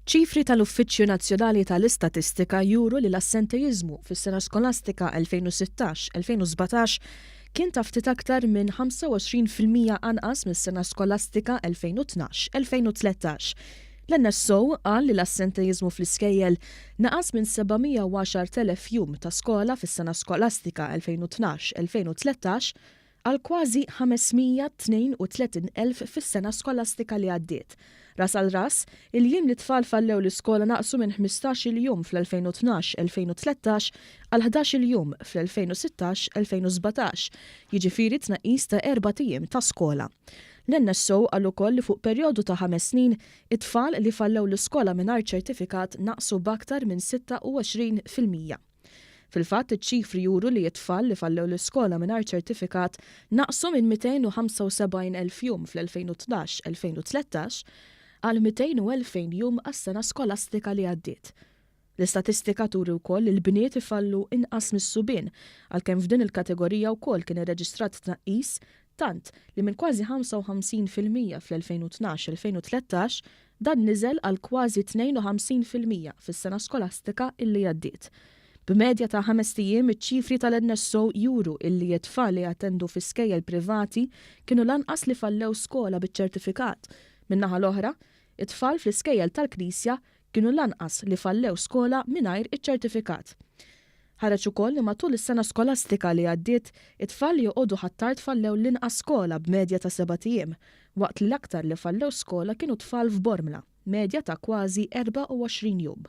Ċifri tal-Uffiċċju Nazzjonali tal-Istatistika juru li l-assenteiżmu fis-sena skolastika 2016-2017 kien ta' ftit aktar minn 25% anqas mis-sena skolastika 2012-2013. L-NSO qal li l-assenteiżmu fl-iskejjel naqas minn 710,000 jum ta' skola fis-sena skolastika 2012-2013 għal kważi 532,000 fis-sena skolastika li għaddiet. Ras għal ras, il-jiem li t-tfal fallew l-iskola naqsu minn 15-il jum fl-2012-2013 għal 11-il jum fl-2016-2017, jiġifieri tnaqqis ta' erbat ijiem ta' skola. L-NSO qal ukoll li fuq perjodu ta' ħames snin, it-tfal li fallew l-iskola mingħajr ċertifikat naqsu b'aktar minn 26%. Fil-fatt, iċ-ċifri juru li t-tfal li fallew l-iskola mingħajr ċertifikat naqsu minn 275,000 jum fl-2012-2013 għal 202,000 jum għas-sena skolastika li għaddiet. L-istatistika turi wkoll li l-bniet ifallu inqas mis-subien, għalkemm f'din il-kategorija wkoll kien irreġistrat tnaqqis tant li minn kważi 55% fl-2012-2013 dan niżel għal kważi 52% fis-sena skolastika illi għaddiet. B'medja ta' ħamest ijiem iċ-ċifri tal-NSO juru illi t-tfal li jattendu fi skejjel privati kienu l-anqas li fallew skola biċ-ċertifikat. Min-naħa l-oħra, it-tfal fl-iskejjel tal-Knisja kienu l-anqas li fallew skola mingħajr iċ-ċertifikat. Ħareġ ukoll li matul is-sena skolastika li għaddiet, it-tfal li joqogħdu Ħ'Attard fallew l-inqas skola b'medja ta' sebat ijiem, waqt li l-aktar li fallew skola kienu tfal f'Bormla, medja ta' kważi 24 jum.